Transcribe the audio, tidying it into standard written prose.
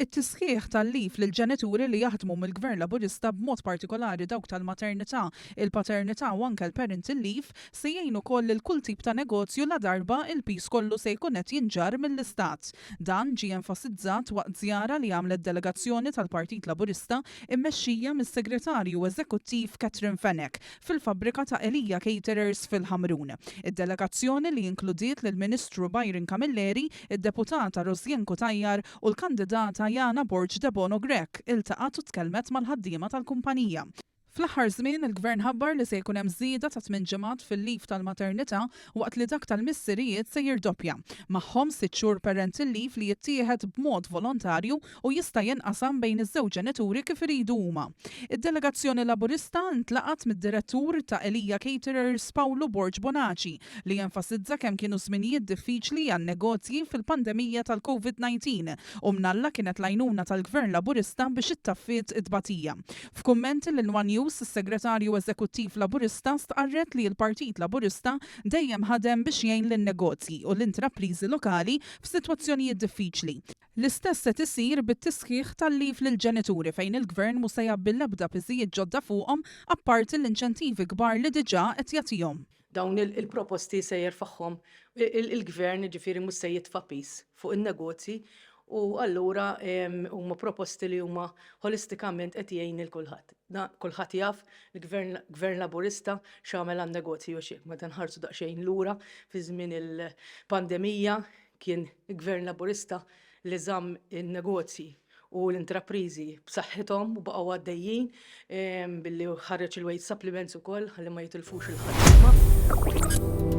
It-tisħiħ tal-leave lill-ġenituri li jaħdmu mill-Gvern Laburista b'mod partikolari dawk tal-maternità, il-paternità u anke l-parental leave se jgħin ukoll lil kull tip ta' negozju ladarba il-piż kollu se jkun qed jinġarr mill-Istat. Dan ġie enfasizzat waqt żjara li għamlet delegazzjoni tal-Partit Laburista mmexxija mis-Segretarju Eżekuttiv Catherine Fenech fil-fabbrika ta' Elia Caterers fil-Ħamrun. Id-delegazzjoni li inkludiet lill-Ministru Byron Camilleri, id-Deputata Rosianne Cutajar u l-kandidata Yana Borg Debono Grech iltaqgħet u tkellmet mal-ħaddiema tal-kumpanija. Fl-aħħar żmien il-Gvern ħabbar li se jkun hemm żieda ta' tminn ġimgħat fil-leave tal-maternità waqt li dak tal-missirijiet se jirdoppja. Magħhom sitt xhur parental leave li jittieħed b'mod volontarju u jista' jinqasam bejn iż-żewġ ġenituri kif iridu huma. Id-delegazzjoni Laburista ntlaqgħet mid-Direttur ta' Elia Caterers Pawlu Borg Bonaci li enfasizza kemm kienu żminijiet diffiċli għan-negozji fil-pandemija tal-Covid 19 u mnalla kienet l-għajnuna tal-Gvern Laburista biex ittaffiet it-tbatija. F'kummenti lil one News, is-Segretarju Eżekuttiv Laburista stqarret li l-Partit Laburista dejjem ħadem biex jgħin lin-negozji u l-intrapriżi lokali f'sitwazzjonijiet diffiċli. L-istess qed isir bit-tisħiħ tal-leave lill-ġenituri fejn il-Gvern mhu se jgħabbi l-ebda piżijiet ġodda fuqhom apparti l-inċentivi kbar li diġà qed jagħtihom. Dawn il-proposti se jerfagħhom il-Gvern, jiġifieri mhux se jitfa' piż fuq in-negozji u allura huma proposti li huma ħolistikament qed jgħin lil kulħadd. Kulħadd jaf il-Gvern Gvern Laburista x'għamel għan-negozji u x'hekk. Meta nħarsu daqsxejn lura fi żmien il-pandemija kien il-Gvern Laburista li żamm in-negozji u l-intrapriżi b'saħħithom u baqgħu għaddejjin billi ħareġ il-wage supplements ukoll ħalli ma jitilfux il-ħaddiema.